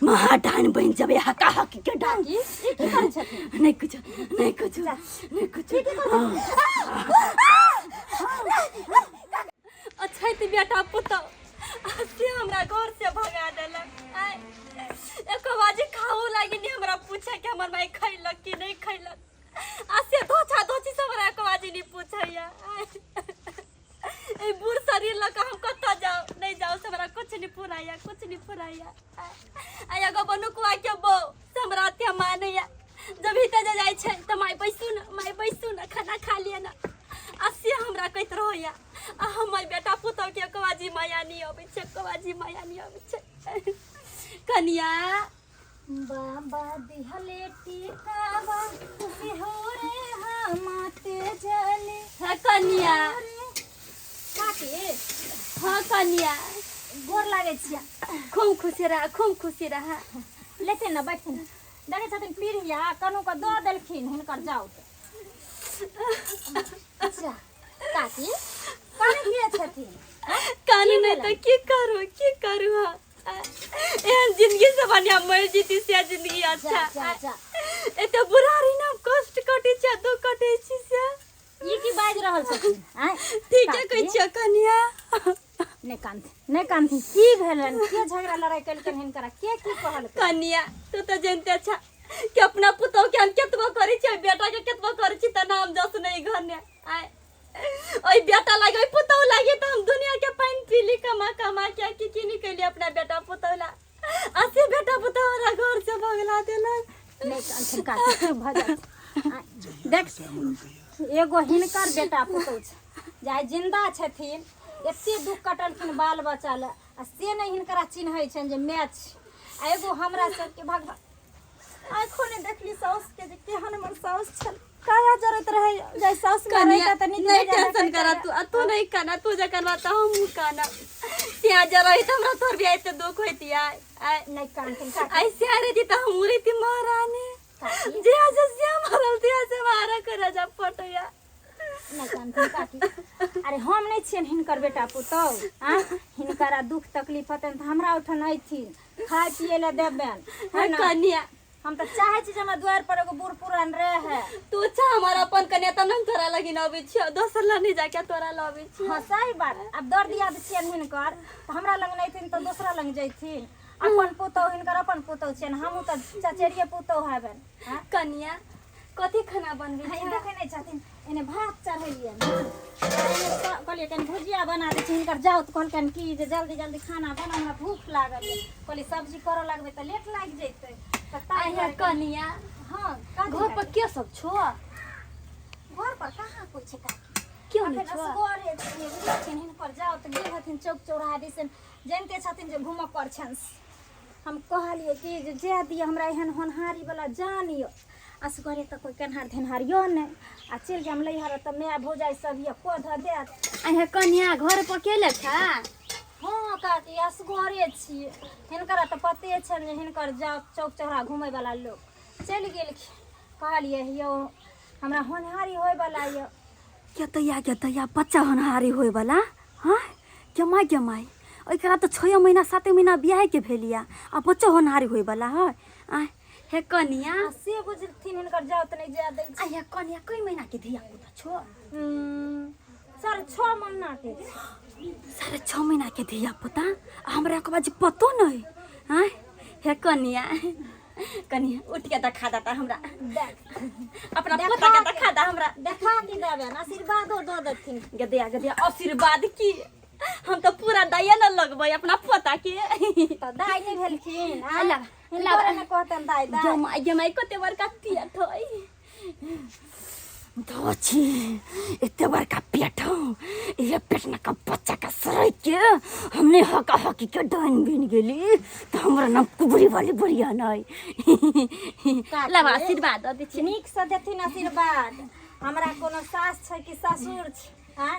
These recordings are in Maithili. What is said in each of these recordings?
महाडाइन बनि जेबै, हका हकी के डाइन। की ई की करै छथिन? नहीं कुछ, नहीं कुछ, नहीं कुछ। अछैत बेटा पुतौ से हमरा घर से भगा देलक। आय, एको बाजी खाओ लागी नहीं हमरा पूछे कि हमर माई खैलक कि नहीं खैलक, आ से धोछा धोछी से हमरा एको बाजी नहीं पूछैया। आय, ए बूढ़ शरीर लऽ कऽ हम कतऽ जाउ? नहीं जाउ से हमरा कुछ नहीं फुराइया, कुछ नहीं फुराइया। आ एगो बनुकुआ के बहू से हमरा अते मानैया, जब ही जे जाइ छै तऽ माय बैसू ने, माय बैसू ने, खाना खा लिअ ने, आ से हमरा कहैत रहैया। आ हमर बेटा पुतहु के एको बाजी माया नहि अबै छै, एको बाजी माया नहि अबै छै। कनिया बाबा दिहले टीकावा सिहोरे हमाते जले। हाँ कनिया। काकी। हाँ कनिया। गोर लागै छियै। खूब खुशी रह, खूब खुशी रह। लेथिन ने, बैठथिन। देखै छथिन पीढ़िया कनु के दऽ देलखिन हिनकर जाउत। अच्छा काकी, काने किए छथिन? कानू नहीं तऽ की करू, की करू हम? एहन जिंदगी से बढ़िया मर जीती से जिंदगी अच्छा। जा, जा, जा। एते बुरा रही ना, कष्ट कटे छै, दुख कटे छी से। ई की बाजि रहल छथिन? आँय? ठीके काकी? कहै छियै कनिया। नहि कानथिन, नहि कानथिन। की भेलनि? के झगड़ा लड़ाइ केलकनि हिनकरा? के की कहलकै? कनिया, तू तऽ जानते छा कि अपना पुतहु के हम केतबो करै छियै, बेटा के केतबो करै छी, तऽ नाम जस नहि घर ने। आँय, ओहि बेटा लागे, ओहि पुतहु लागे तऽ हम दुनिया के पानि पीली, कमा कमा के की की नहीं कैली अपना बेटा पुतहु ला, आ से बेटा पुतहु हमरा घर से भगला देलक। नहि कानथिन काकी, चुप भऽ जाथिन। आँय, देख, एगो हिनकर बेटा पुतहु छै जे आइ जिंदा छथिन, एते दुख कटलखिन बाल बच्चा लए, आ से नहि हिनकरा चिन्है छनि जे माय छी। आ एगो हमरा सबके भगवान आँखो नहि देखली साउस के जे केहन हमर साउस छल। काया जरैत रहे जाय साउस में कनिया, रहिता तऽ नीक नहीं बेजाय टेंशन देखैत करा रहे। तू, आ तू नहीं काना, तू जखन बात हम काना। सिया जरा त हमरा तोर भी आइते दुख होइत आय। आय। नहीं कानथिन काकी। आई सिया रे त हम उड़ैती महारानी। काकी। जे आज सिया मरल ते आज मारा कर राजा पटया। नहीं कानथिन काकी। अरे हम नहीं छियन हिनकर बेटा पुतहु। आ हिनकर दुख तकलीफ होतनि तऽ हमरा ओठन अयथिन, खाय पिए लए देबनि, है ना? कनिया, हम तऽ चाहै छी जे हमरा दुआरि पर एगो बूढ़ पुरान रहे। तू चाह हमारा अपन कन्या तब हम तोरा लगी न अबै छियौ, दोसर लग नहीं जाके तोरा लग अबै छियौ। हाँ सही बात। आब दर दियाद छियनि हिनकर तऽ हमरा लग नहि अयथिन तऽ दोसरा लग जैथिन। अपन पुतहु हिनकर अपन पुतहु छियनि, हमहूँ तऽ चचेरिये पुतहु हेबनि। हाँ? कनिया, कथी खाना बनबै हाँ, ई छै? देखै नहि छथिन, एने भात चढ़ेलियनि हन, एने कहलियै कनि भुजिया बना दै छी। हिनकर जाउ तऽ कहलकनि कि जे जल्दी जल्दी खाना बना, हमरा भूख लागल यऽ। कहलियै सब्जी करऽ लगबै तऽ लेट लागि जेतै, तऽ ताहि आइ दुआरे कनिया। हाँ, कथी घर पर काकी? के सब छो? घर पर कहाँ कोइ छै काकी? क्यों नहि अखन छो? असगरे छियै, बुझै छियनि। हिनकर जाउ तऽ गेल हथिन चौक चौराहा दिसन, जानिते छथिन जे घूमऽ पर छनि। हम कहलियै कि जे जाय दिअ, हमरा एहन होनहारी वाला जान यऽ, असगरे तऽ कोइ केनहार धेनहार यऽ नहि, आ चलि जायब नैहर तऽ माय भौजाइ सब यऽ, कऽ धऽ देत। अहे कनिया, घर पर अकेले छा? हँ काकी, असगरे छियै। हिनकर तऽ पते छनि जे हिनकर जाउ चौक चौरा घुमयवला लोक चलि गेलखिन। कहलियै यौ हमरा होनहारी होयवला यऽ। केतैया केतैया बच्चा होनहारी होयवला? हाँ केमाय केमाय, ओकरा तऽ 6 महीना 7 महीना बियाहके भेल यऽ आ बच्चो होनहारी होयवला है। आय हे कनिया। आ से बुझथिन हिनकर जाउ तऽ नहि जाय दै छै। आय हे कनिया, कै महीना के धिया पुता छो? 6.5 महीना के छै। 6.5 महीना के धिया पुता, आ हमरा एको बाजी पतो नहि। आय हे कनिया, कनिया उठ के देखा देता हमरा। देख। अपना देखा पोता के के। देखा दा हमरा। देखा के देबनि, आशीर्वादो दऽ देथिन। गदिया गदिया आशीर्वाद की, हम तऽ पूरा दाइए न लगबै अपना पोता के। तऽ दाइ नहि भेलखिन? आँय? ला, ला। हिनकरे ने कहतनि दाइ दाइ। जमाइ जमाइ, कते बड़का पेट है धोची, एते बड़का पेट हो, ये पेट न का बच्चा का सराय के हमने हका हकी के डाइन बन गेली तो हमरा नाम कुबरी वाली बढ़िया नहीं। काकी। लावा आशीर्वाद दऽ दै छी। नीकसँ देथिन आशीर्वाद। हमरा कोनो सास छै कि ससुर छै? आँय,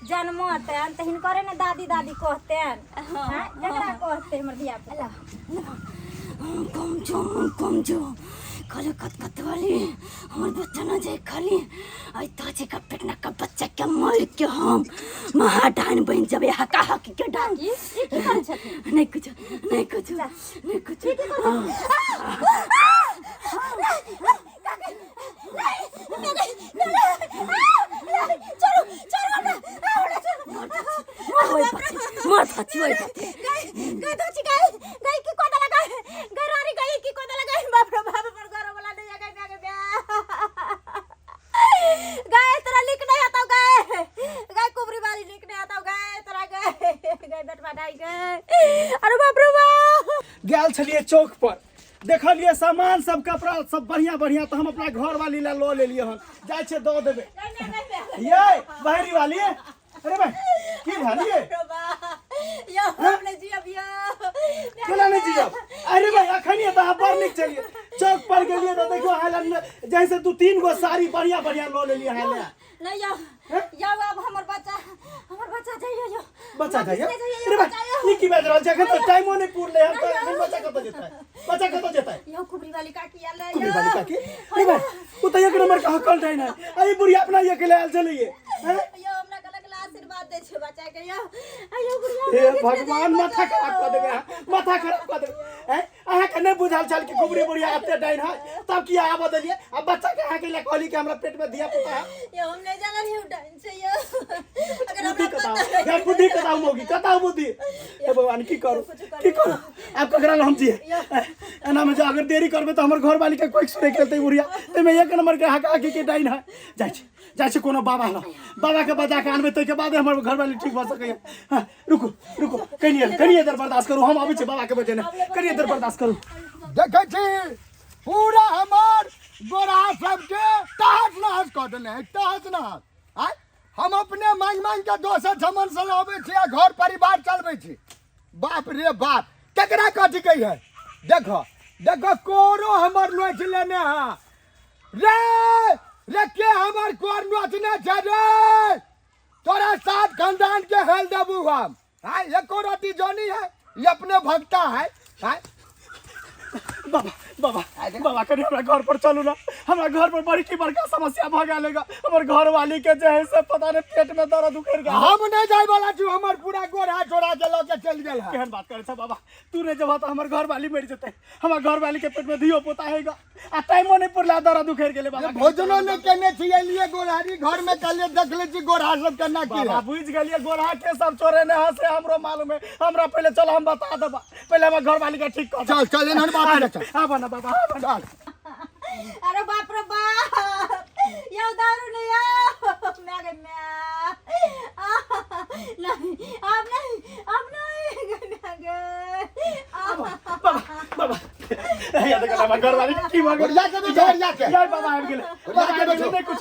जन्मतनि तऽ हिनकरे ने दादी दादी कहतनि। हाँ। आँय, केकरा कहतै हमर धिया पुता? कमजोर कमजोर खाली कत कत वाली हमर बच्चा न जाए खाली आई ताजी का पेट न का बच्चा के मार के हम महाडान बन जबे हका हक के डान की ई की करै छथिन नहीं कुछ नहीं कुछ नहीं कुछ हाँ। मर ओइ पछि मर पछि ओइ पछि गाय धोची गाय गाय की कोदा लगा गाय रानी गाय की कोदा लगा बाप रे बाप पर घर वाला नहीं गाय गाय गाय तोरा लिख नहीं आता गाय गाय कुबरी वाली लिख नहीं आता गाय तोरा गाय गाय बेटवा डाई गाय अरे बाप रे बाप गेल छलियै चौक पर देखलियै सामान सब कपड़ा सब बढ़िया बढ़िया तऽ हम अपना घर वाली लए लऽ लेलियै हन जाइ छियै दऽ देबै ये बहरी वाली अरे भाई की भेल ये केना नहि जियब अरे भाई अखन तऽ अहाँ बड़ नीक छलियै चौक पर गेलियै तऽ देखियौ अहाँ लग जैसे दू तीन गो साड़ी बढ़िया बढ़िया लऽ लेलियै अहाँ लए नहीं यौ यौ अब हमर बच्चा हमर बच्चा जाइयो यौ बच्चा जाइयो हमर जाइयो, अरे बच्चा भाई ई की बाजि रहल छै एखन तऽ टाइमो नहि पुरलै हन तऽ एखन बच्चा कतऽ जेतै बच्चा कतऽ जेतै यौ कुबरी वाली काकी आयल रहै कुबरी वाली काकी अरे भाई ओ तऽ एक नंबर के हकल डाइन है आ ई बुढ़िया अपना अकेले आयल छलैये हैं? यौ हमरा कहलक ला आशीर्वाद दै छै बच्चा के यौ आ यौ बुढ़िया हे हमरा घीच भगवान ले जाइयो, माथा खराब कऽ देबै अहाँ माथा खराब कऽ देबै हैं अहाँके नहि बुझल छल कि कुबरी बुढ़िया एते डाइन है तब किया आबऽ देलियै आ बच्चा के अहाँके लए कहली कि हमरा पेट में धिया पुता है यौ हम नहीं जानल यौ डाइन छै यौ अगर बुद्धि हमरा कताउ पता यार बुद्धि कताउ मौगी कताउ बुद्धि हे भगवान की करू की करू आब ककरा लग हम जिए एना में जे अगर देरी करबै तऽ हमर घरवाली के कोइ सुनै खेलतै बुढ़िया ताहिमे एक नंबर के हाका हाकी के डाइन है जाइ छी जाइ छी कोनो बाबा लग बाबा के बजा के आनबै ताहिके बादे हमर घरवाली ठीक भऽ सकैए हँ रुकू रुकू कनिए कनिए देर बर्दाश्त करू हम अबै छी बाबा के बजेने कनिए देर बर्दाश्त करू देखै छी पूरा हमर गोरा सबके तहस नहस कऽ देने है तहस नहस आँय हम अपने मांगि मांगि के दोसर ठमन से लबै छी आ घर परिवार चलबै छी बाप रे बाप केकरा कथी कहै है देखो देखो कोरो हमर नोच लेने है रे रे के हमर कोर नोचने छै रे तोरा सात खानदान के हेल देबू हम हाँ एको रति जोनी है ये अपने भक्ता है हाँ बाबा बाबा बाबा कनि हमरा घर पर चलू ना हमरा घर पर बड़ी की बड़का समस्या भऽ गेल है हमर घर वाली के जे है से पता नहीं पेट में दर्द उखड़ गेल हम नहीं जाए वाला छी हमर पूरा गोर हाथ छोड़ा के लऽ के चलि गेल है केहन बात करै छ बाबा तू नहीं जब तऽ हमर घर वाली मरि जेतै हमर घर वाली के पेट में धियो पोता हैगा आ टाइमो नहीं पुरला दर्द उखड़ गेलै बाबा भोजनो नहि केने छी एलिए गोरहारी घर में कहलिए देख ले छी गोरहा सब केना की बाबा है बुझ गेलिए गोरहा के सब चोरे ने हसे हमरो मालूम है हमरा पहले चलो हम बता देबा पहले हमर घर वाली के ठीक कर चल चल एहन बात नहीं चल आबा ना बाबा आबा ना। चल अरे बाप रे बाप यौ दारू नहीं आओ मैं गई मैं नहीं अब नहीं अब नहीं मैं गई बाबा बाबा या देखो हमर घर वाली की भऽ गेल ओरिया के बैठो, ओरिया के। यार बाबा आबि गेलै ओरिया बाबा के आबि गेलै बैठो।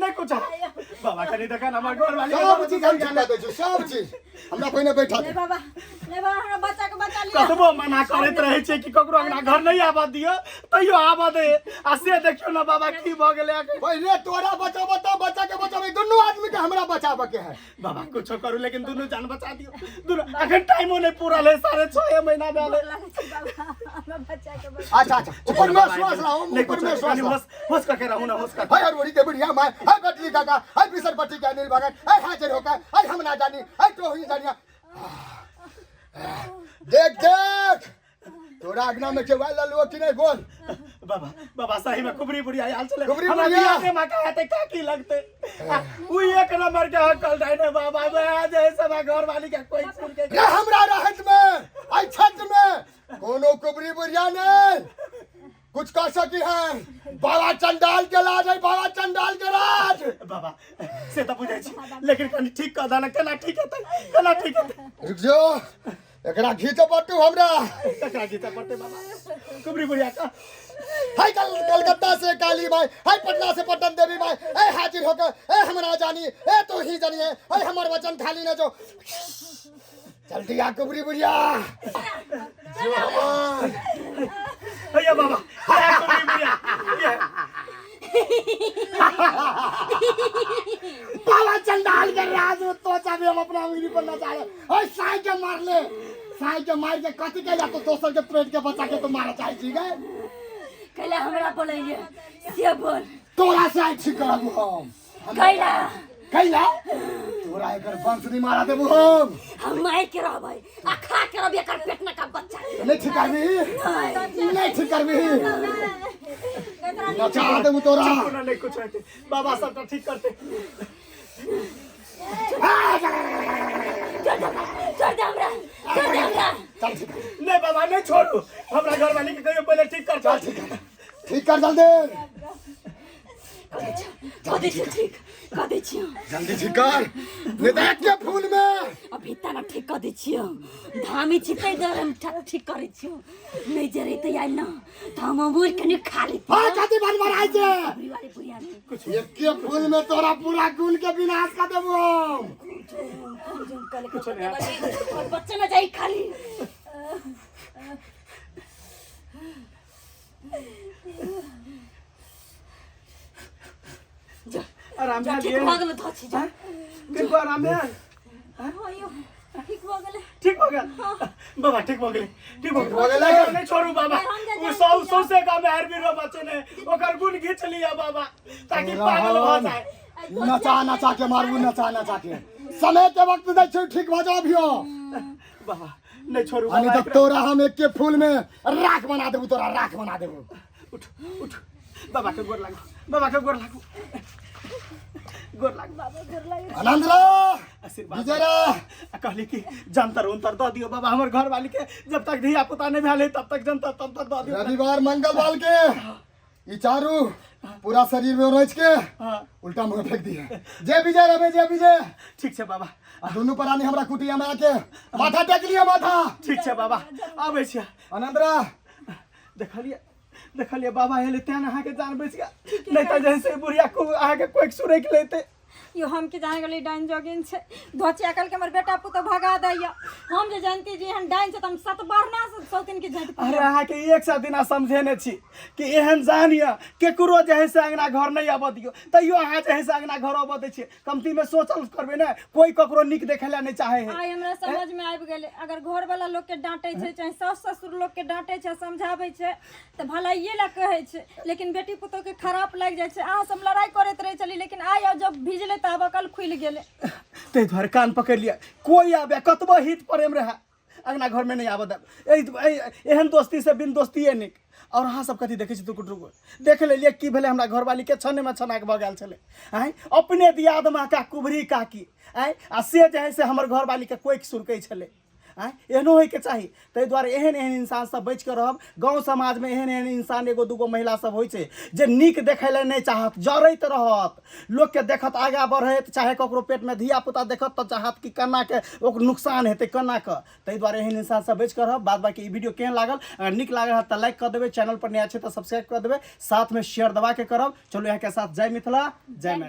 नहि कुछ नहि कुछ बाबा कनि देखा हमर घर वाली सब चीज हम चुका दै छी सब चीज हमरा पहिने बैठा नहीं दे बाबा नहीं बाबा हमरा बच्चा के बचा लिया कतबो मना करैत रहै छै कि ककरो अंगना घर नहि आबऽ दियौ तैयो आबऽ दे आ से देखियौ ने बाबा की भऽ गेलै अखन। पहिले तोरा बचाबो तब बच्चा के बचाबे दुनू आदमी के हमरा बचाबे के है बाबा कुछो करू लेकिन दुनू जान बचा दियौ दुनू अखन टाइमो नहि पूरल है 6.5 महीना भेल है लागै छै बाबा हमरा बच्चा के बचा अच्छा अच्छा ऊपर में श्वास लाओ नहि ऊपर कुछो में श्वास कनि लाओ होश होश कऽ के रहू ने होश कऽ के। हाय हरवरी के बुढ़िया माय हाय बटली काका हाय बिसर पट्टी के अनिल भगत हाय हाजिर होकर हाय हम ना जानी हाय तो ही जानिया देख देख तोरा अगना में केवा ललुओ कि नहीं बोल बाबा बाबा सही में कुबरी बुढ़िया आयल छलै कुबरी हमरा बुढ़िया? बियाह के मका हेतै का की लगतै आ, उ एक नंबर के हकल डाइन बाबा मैं आज ऐसे बा घर वाली के कोई सुन के रे हमरा रहत में आई छत में कोनो कुबरी बुढ़िया नहीं कुछ कर सकी है बाबा चंडाल के लाज है बाबा चंडाल के राज बाबा से तऽ बुझै छी लेकिन कनि ठीक कऽ दऽ ने केना ठीक हेतै केना ठीक हेतै रुक जो एकरा घीच पड़तू हमरा ककरा घीचऽ पड़तै बाबा कुबरी बुढ़िया का हाय कल कलकत्ता से काली माई हाय पटना से पटन देवी माई ए हाजिर होकर ए हमरा जानी ए तो ही जानिए ए हमर वचन खाली न जो जल्दी आ कुबरी बुढ़िया जो हमार हैया बाबा हैया कुबरी बुढ़िया ये बाबा चंडाल के राज में तो चाहे हम अपना उंगली पर नचा ले ओए साई के मार ले साई के मार के कथी के या तो दोसर के पेट के बच्चा के तो मारा चाहे छी गए कैला हमरा बोलैये से बोल। तोरा से आइ ठीक करब हम। कैला कैला तोरा एकर वंश नहीं मारा देबू हम। हम माय के रहबै आ खा के रहबै एकर पेट न का बच्चा। नहीं ठीक करबी, नहीं ठीक करबी, नचा देबू तोरा। कोनो नहीं कुछ हेतै बाबा, सबटा ठीक करते। छोड़ दे, छोड़ दे हमरा, छोड़ दे हमरा। चल ठीक। नहीं बाबा, नहीं छोड़ू, हमरा घरवाली के कहियो पहिले ठीक कर। चल ठीक कर, ठीक कर जल्दी। कऽ दै छियौ, ठीक कऽ दै छियौ। जल्दी ठीक कर, नहीं तो एक के फूल में अभी तना ठीक कऽ दै छियौ। धामी छी ताहि दुआरे हम ठीक करै छियौ, नहि जे रहितै आइ न तऽ हम अमूल कनि खा लैतियै। हाँ, कथी बनबराइ छै? बुढ़िया बुढ़िया एक के फूल में तोरा पूरा कुल के विनाश कर देबू हम। बच्चा न जाई खाली। जा। आराम जा, भेल? ठीक भऽ गेल, धऽ छी जा। कनिको आराम भेल? हाँ यौ, ठीक भऽ गेलै। ठीक भऽ गेल बाबा, ठीक भऽ गेलै, ठीक भऽ ठीक भऽ गेलै। गेलै। नहि छोड़ू बाबा, हम जे ओ जाइ सौ छी। सौसे गाँव में आरबी रो बचे ने, ओकर गुण घीच लिया बाबा, ताकि तोरा पागल भऽ हम जाए। नचा नचा के मारबू, नचा नचा के। समय के वक्त दै छै, ठीक भऽ जाओ अभियो। बाबा नहीं छोड़ू आ नहीं बाबा। तो तोरा हम एक के फूल में राख बना देबू, तोरा राख बना देबू। उठ उठ, बाबा के गोर लागू, बाबा के गोर लागू, गोर लागू। आनंद रह। आशीर्वाद। विजय रह। आ कहली कि जंतर उंतर दऽ दियौ बाबा हमर घर वाली के, जब तक धिया पुता नहीं भेल तब तक जंतर तंतर दऽ दियौ। रविवार मंगलवार के ई चारू पूरा शरीर में रच के हाँ। उल्टा मुंह फेंक दिए। जय विजय रवे, जय विजय। ठीक छै बाबा। आ दुनू प्राणी हमरा कुटिया में आके माथा टेक लिया माथा। ठीक छै बाबा, आबै छियै। आनंद रह। देखलियै, देखलियै बाबा एलै तें अहाँके जान बचि गेल, नहि तऽ जैसे बुढ़िया को अहाँके कोइक सुरकि लेतै। यो हम की जाने गेली डाइन जोगिन छै, धोचिया कल के हमर बेटा पुतो भगा दैया। हम जे जानती जे एहन डाइन छै त हम सत बारना से सौतिन के झटि। अरे अहाँके एक सौ दिना समझेने छी कि एहन जान यऽ केकरो जे है से अङ्गना घर नहि आबऽ दियौ, तैयो अहाँ जे है से अङ्गना घर अबऽ दै छियै। कमतीमे सोचल करबै ने, कोइ ककरो नीक देखै लए नहि चाहै है। आइ हमरा समझ में आबि गेलै, अगर घर वाला लोग के डांटे छै, चाहे सास ससुर लोग के डांटे छै, समझाबै छै तऽ भलाइए लए कहै छै, लेकिन बेटी पुतोह के खराब लागि जाइ छै। अहाँ सब लड़ाइ करैत रहै छली, लेकिन आइ आब जब भिजलै तऽ आब अकल खुलि गेलै। ताहि दुआरे कान पकड़ि लिअ, कोइ आबे कतबो हित प्रेम रहए अङ्गना घरमे नहि आबऽ देब। एहि एहन दोस्तीसँ बिन दोस्तिए नीक। आओर अहाँ सब कथी देखै छी टुकुर टुकुर? देख लेलियै की भेलै हमरा घरवालीके, छनेमे छनाक भऽ गेल छलै। आँय, अपने दियाद माका कुबरी काकी, आँय, आ से जे है से हमर घरवालीके कोइक सुरकै छलै। आँय, एहनो होइके चाही? ताहि दुआरे एहन एहन इंसानसँ बचि कऽ रहब। गाँव समाजमे एहन एहन इंसान एगो दूगो महिला सब होइ छै जे नीक देखै लए नहि चाहत, जरैत रहत, लोकके देखत आगाँ बढ़ैत, चाहे ककरो पेटमे धिया पुता देखत तऽ चाहत कि केनाके ओकर नुकसान हेतै केनाके। ताहि दुआरे एहन इंसानसँ बचि कऽ रहब। बाद बाँकी ई वीडियो केहन लागल? अगर नीक लागल हँ तऽ लाइक कऽ देबै, चैनल पर नया छै तऽ सब्सक्राइब कऽ देबै, साथमे शेयर दबाके करब। चलू इएहके साथ जय मिथिला, जय मैथिली।